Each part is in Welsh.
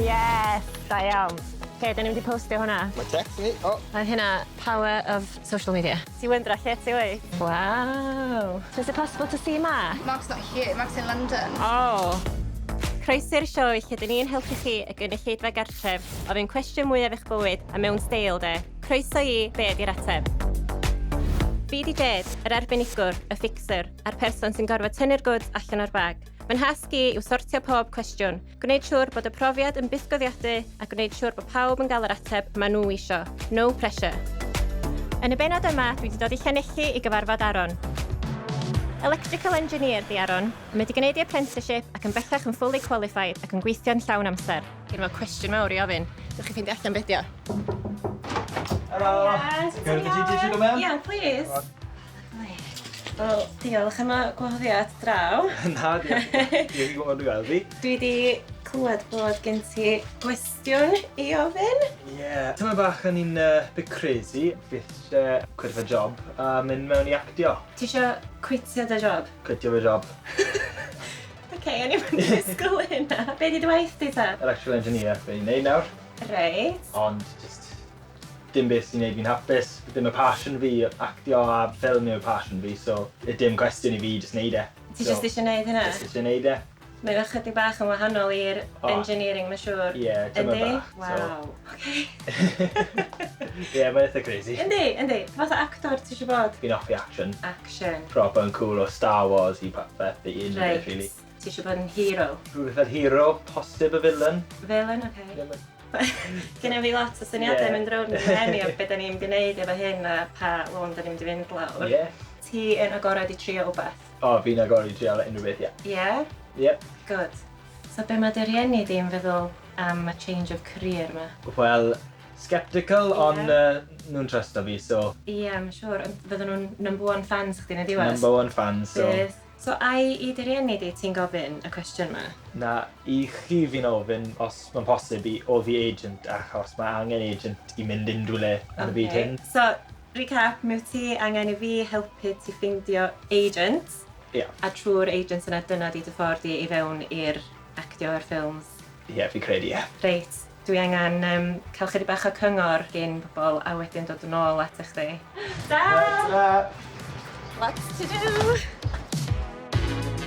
Yes! Da iawn. Oce, da ni'n mynd i postio hwnna. Mae text ni. O! Mae hynna power of social media. Ti wyndra lle ti wyt? Wow. So is it possible to see Mark? Mark's not here, Mark's in London. Oh. Croeso i'r sioe lle dyn ni'n helpu chi y gynulleidfa gartref ofyn cwestiwn mwyaf eich bywyd a mewn steil de. Croeso i Be 'di'r ateb? Fi 'di Jed, yr arbenigwr, y fixer, a'r person sy'n gorfod tynnu'r goods allan o'r bag. Fy nhasg i yw sortio pob cwestiwn, gwneud siŵr bod y profiad yn bythgofiadwy a gwneud siŵr bod pawb yn gael yr ateb maen nhw isio. No pressure. Yn y bennod yma, dwi wedi dod i Llanelli i gyfarfod Aron. Electrical engineer 'di Aron, a mae wedi gwneud ei apprenticeship ac yn bellach yn fully qualified ac yn gweithio'n llawn amser. Gen fo cwestiwn mawr i ofyn. Dewch chi ffeindio allan be' 'di o. Helo! Ti'n iawn? Ti eisiau dod mewn? Ia, plîs. Wel, diolch am y gwahoddiad draw. Na, diolch. Diolch i gwybod gweld fi. Dwi 'di clywed bod gen ti gwestiwn i ofyn. Ie. Yeah. Tyma bach o'n i'n uh, bit crazy. Fi eisiau quit fy job a mynd mewn i actio. Ti eisiau quitio dy job? Quitio fy job. Oce, okay, o'n i'n mynd i disgwyl hynna. Be di dy waith di ta? Electrical engineer, be i'n neud nawr. Reit. Ond just dim beth sy'n neud fi'n hapus, ddim y passion fi, actio a ffilm yw'r passion fi, so y dim cwestiwn i fi, just neud e. Ti so, just eisiau neud hynna? Just eisiau neud e. Mae o chydig bach yn wahanol i'r oh. engineering, mae'n siŵr. Ie, yeah, dyma bach. Waw, oce. Ie, mae'n eitha crazy. Yndi, yndi. Fath o actor ti eisiau bod? Fi'n hoffi action. Action. Proper yn cool o Star Wars i popeth, i unrhyw Reit. beth, really. Ti eisiau bod yn hero? Rhywbeth fel hero, posib y villain. Villain, oce. Okay. Genna fi lot o syniadau yeah. mynd rownd yn mhen i o be da ni'n mynd i wneud efo hyn a pa lôn da ni'n mynd i fynd lawr. Yeah. Ti yn agored i trio wbath? O, oh, fi'n agored i trio unrhyw beth, ie. Yeah. Yeah? Yep. Good. So be mae dy rieni di'n feddwl am y change of career ma? Wel, sceptical, yeah. ond nhw'n trusto fi, so... Ie, yeah, mae'n siŵr. Ond fydden nhw'n number one fans chdi yn y diwedd? Number one fans, so... Bydd. So ai i dy rieni di ti'n gofyn y cwestiwn 'ma? Na, i chi fi'n ofyn os mae'n posib i oddi agent achos mae angen agent i mynd unrhyw le yn y byd hyn. So, recap, mi wyt ti angen i fi helpu ti ffeindio agent. Ie. A trwy'r agent yna dyna 'di dy ffordd di i fewn i'r actio a'r ffilms. Ie, fi'n credu ie. Reit, dwi angen um, cael chydig bach o cyngor gin pobl a wedyn dod yn ôl ata chdi. Ta! Ta! Lots to do!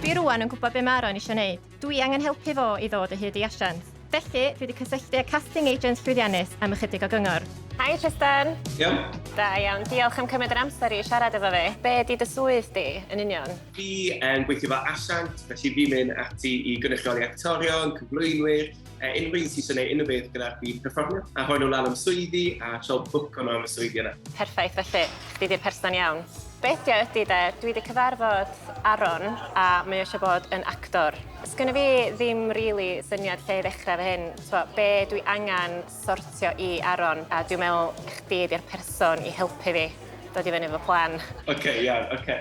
Dwi rwan yn gwybod be mae Aron eisiau gwneud. Dwi angen helpu fo i ddod o hyd i asiant. Felly, dwi wedi cysylltu â casting agent llwyddiannus am ychydig o gyngor. Hi Tristan! Iawn. Da iawn, diolch am cymryd yr amser i siarad efo fi. Be di dy swydd di yn union? Fi yn gweithio fel asiant, felly fi'n mynd ati i gynrychioli actorion, cyflwynwyr, unrhyw un sy'n eisiau gwneud unrhyw beth gyda'r byd perfformio, a rhoi nhw lan am swyddi a trio bwco nhw am y swyddi yna. Perffaith, felly, chdi di'r person iawn. Beth di o ydi de, dwi wedi cyfarfod Aron a mae o eisiau bod yn actor. Sgynna fi ddim really syniad lle i ddechrau efo hyn. T'mo, be dwi angen sortio i Aron a dwi'n meddwl chdi di'r person i helpu fi dod i fyny efo plan. Oce, okay, iawn, oce. Okay.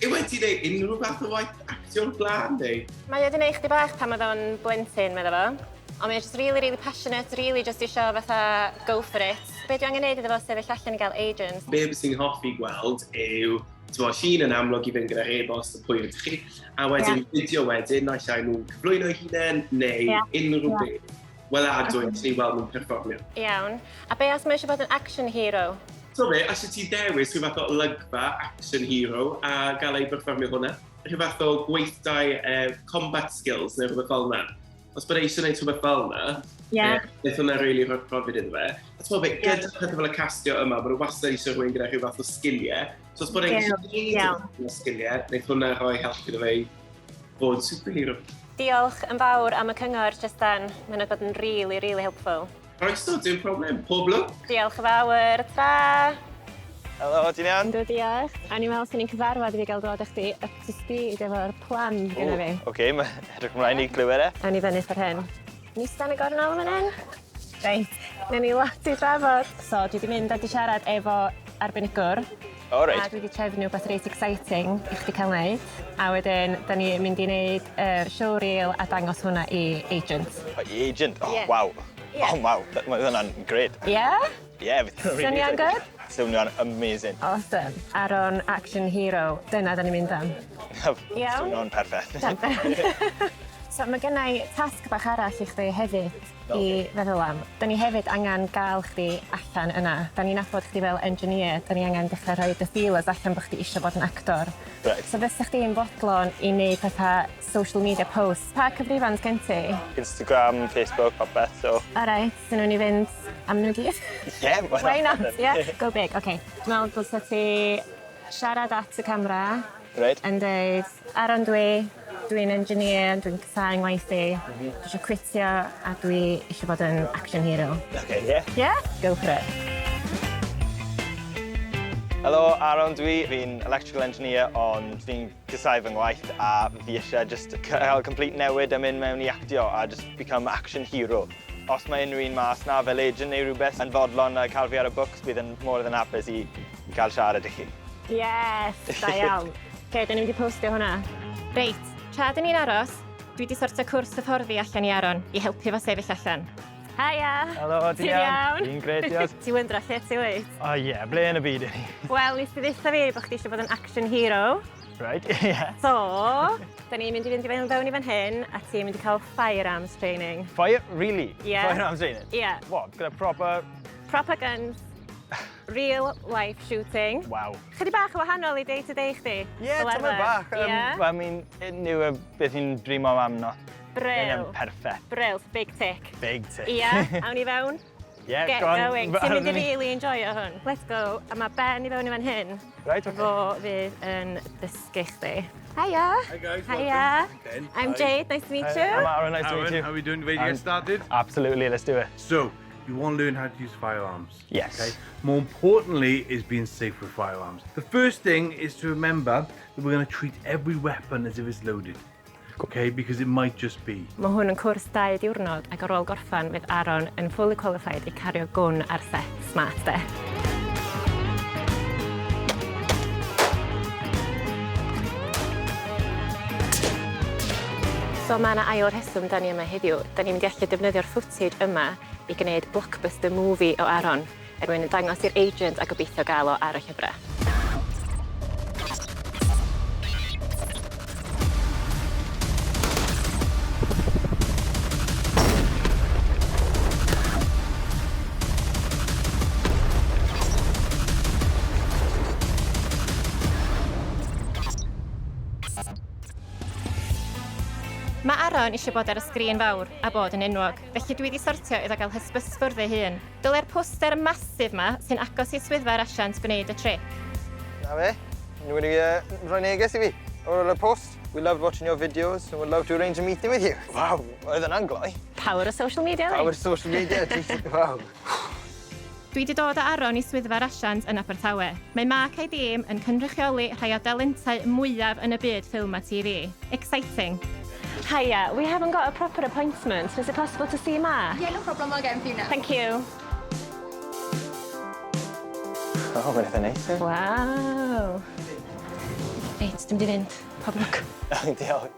Yw e ti wneud unrhyw fath o waith actio o'r blaen, neu? Mae o wedi gwneud chdi bach pan oedd o'n blentyn, medda fo. Ond mae o just really, really passionate, really just isio fatha go for it. Be dwi angen neud iddo fo sefyll allan i gael agent? Be sy'n hoffi gweld yw, ti'n bod, llun yn amlwg i fynd gyda'r e-bost o pwy ydych chi, a wedyn yeah. fideo wedyn, naill ai nhw'n cyflwyno eu hunain, neu yeah. unrhyw yeah. beth weladwy yeah. i weld nhw'n perfformio. Iawn. A be os mae eisiau bod yn action hero? So be, os ti dewis rhyw fath o olygfa action hero a gael ei berfformio hwnna, rhyw fath o gweithdai combat skills neu rhywbeth fel yna. Os bod eisiau gwneud rhywbeth fel yna, yeah. wnaeth hwnna really rhoi'r profiad iddo fe. A ti'n meddwl, yeah. gyda pethau fel y castio yma, bod nhw wastad eisiau rhywun gyda rhyw fath o sgiliau. So os bod e'n gallu gwneud yeah. sgiliau, wnaeth hwnna rhoi help iddo fe i fod superhero. Diolch yn fawr am y cyngor, Tristan. Mae'n bod yn really, really helpful. Croeso, dim problem. Pob lwc. Diolch yn fawr. Ta! Helo, ti'n iawn? Yndw, diolch. A ni'n meddwl sy'n ni'n cyfarfod i fi gael dod â chdi up to speed efo'r plan gyda fi. Oce, okay, mae edrych ymlaen i glywed e. A ni fyny ffor hyn. Nista yn y gornel fan hyn. Reit, newn ni lot i drafod. So, dwi 'di mynd a 'di siarad efo arbenigwr. O reit. A dwi 'di trefnu wbath reit exciting i chdi ca'l neud. A wedyn 'dan ni mynd i neud yr showreel a dangos hwnna i agent. O i agent? O Ie. waw. Ie. O waw, ma' hwnna'n grêt. Ie? Ie. Swnio'n good? Swnio'n amazing. Awesome. Aron action hero. Dyna 'dan ni'n mynd am. Iawn? Swnio'n perffeth. Perfect. So mae gennai tasg bach arall i chdi hefyd i feddwl am. Da ni hefyd angen gael chdi allan yna. Da ni'n nabod chdi fel engineer, da ni angen dechrau rhoi dy feelers allan bod chdi eisiau bod yn actor. Right. So fysa chdi'n fodlon i wneud fatha social media posts. Pa cyfrifon gen ti? Instagram, Facebook, popeth, so... Alright, so nhw'n i fynd am nhw gyd? Yeah, why not? Why not? Yeah, go big, okay. Dwi'n meddwl dylsa ti siarad at y camera yn dweud, "Aaron dwi, dwi'n engineer, dwi'n casáu ngwaith i, dwi eisiau quitio a dwi eisiau bod yn action hero." Okay, yeah. Yeah? Go for it. Helo, Aaron dwi. Fi'n electrical engineer, ond fi'n casáu fy ngwaith a fi eisiau just cael complete newid a mynd mewn i actio a just become action hero. Os mae unrhyw un mas na fel agent neu rhywbeth yn fodlon a cael fi ar y books, bydd yn more than hapus i gael siarad i chi. Yes, da iawn. Okay, da ni'n mynd i postio hwnna. Reit, tra dyn ni'n aros, dwi wedi sortio cwrs hyfforddi allan i Aaron i helpu fo sefyll allan. Hiya! Helo, ti'n iawn? Fi'n grêt, diolch. Ti'n wyndro lle ti wyt? O ie, yeah, ble yn y byd i ni? Wel, nes ti ddweud fi bod chdi eisiau bod yn action hero. Right, ie. Yeah. So, da ni'n mynd i fynd i fewn fewn i fan hyn, a ti'n mynd i cael firearms training. Fire? Really? Yeah. Firearms training? Yeah. What, gyda proper... Proper guns, real life shooting. Wow. Chydig bach o wahanol i day to day chdi. Ie, yeah, fel tyma arfer. bach. Ie. Well, I mean, yw y beth i'n dreamo am no. Brill. Perfect. Brill, big tick. Big tick. Ie, awn ni fewn. Yeah, Get go on. going. Ti'n mynd i really enjoyo hwn. Let's go. A mae Ben i fewn i fan hyn. Right, okay. Fo fydd yn dysgu chdi. Hiya. Hi guys, Hiya. welcome. Ben. I'm Hi. Jade, nice to meet you. I'm Aaron, nice to meet Aaron, you. how are we doing? Ready to get started? Absolutely, let's do it. So, you want to learn how to use firearms. Yes. Okay. More importantly is being safe with firearms. The first thing is to remember that we're going to treat every weapon as if it's loaded. Okay, because it might just be. Mae hwn yn cwrs 2 diwrnod ac ar ôl gorffan fydd Aaron yn fully qualified i cario gwn ar set smart de. So mae yna ail rheswm da ni yma heddiw. Da ni'n mynd i allu defnyddio'r footage yma i gwneud blockbuster movie o Aaron er mwyn yn dangos i'r agent a gobeithio gael o ar y llyfrau. Mae Aaron eisiau bod ar y sgrin fawr a bod yn enwog, felly dwi wedi sortio iddo gael hysbysfwrdd ei hun. Dylai'r poster massive ma sy'n agos i swyddfa'r asiant gwneud y tric. Na fe, nhw wedi rhoi neges i fi. O'r y post. "We loved watching your videos and would love to arrange a meeting with you." Wow, oedd yna'n gloi. Power of social media, Power of social media, Jesus, wow. Dwi wedi dod â Aaron i swyddfa'r asiant yn Abertawe. Mae Mark a'i dîm yn cynrychioli rhai o dalentau mwyaf yn y byd ffilm a TV. Exciting. Hiya, we haven't got a proper appointment. Is it possible to see Mark? Yeah, no problem. I'll get him for you now. Thank you. Oh, mae'n eitha neis. Wow. Reit, dwi'n mynd i fynd. Pob lwc. Diolch.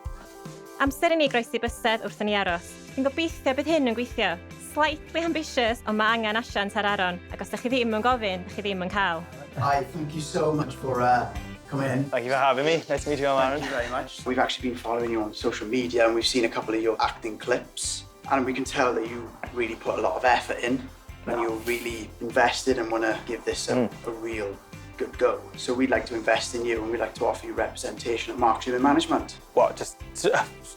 Amser i ni groesi bysedd wrth i ni aros. Dwi'n gobeithio bydd hyn yn gweithio. Slightly ambitious, ond mae angen asiant ar Aaron. Ac os ydych chi ddim yn gofyn, ydych chi ddim yn cael. Hi, thank you so much for coming in. Thank you for having me. Nice to meet you, I'm Aaron. Thank you very much. We've actually been following you on social media and we've seen a couple of your acting clips and we can tell that you really put a lot of effort in and you're really invested and want to give this a real good go. So we'd like to invest in you and we'd like to offer you representation at Mark Sherman Management. What, just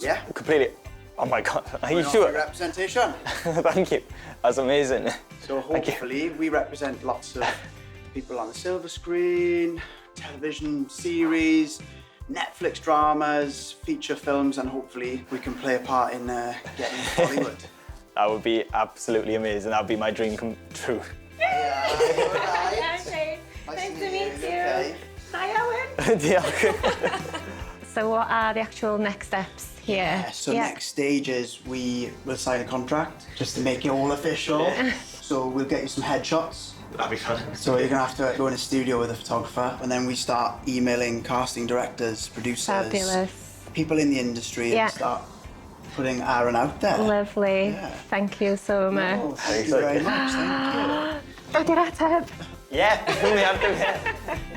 Yeah. completely? Oh my God, are you We offer sure? Representation. Thank you. That's amazing. So Thank you. hopefully we represent lots of people on the silver screen, television series, Netflix dramas, feature films, and hopefully we can play a part in getting to Hollywood. That would be absolutely amazing. That would be my dream come true. Yeah, Hi, Jade. Nice to meet you. Okay. Hi, Owen. Diolch. So what are the actual next steps here? Yeah, so next stage is we will sign a contract just to make it all official. So we'll get you some headshots. That'd be fun. So you're gonna have to go in a studio with a photographer, and then we start emailing casting directors, producers, Fabulous. People in the industry, and start putting Aaron out there. Lovely. Yeah. Thank you so much. Oh, thank you very much. Thank you. Be di'r ateb? Yeah, we have to.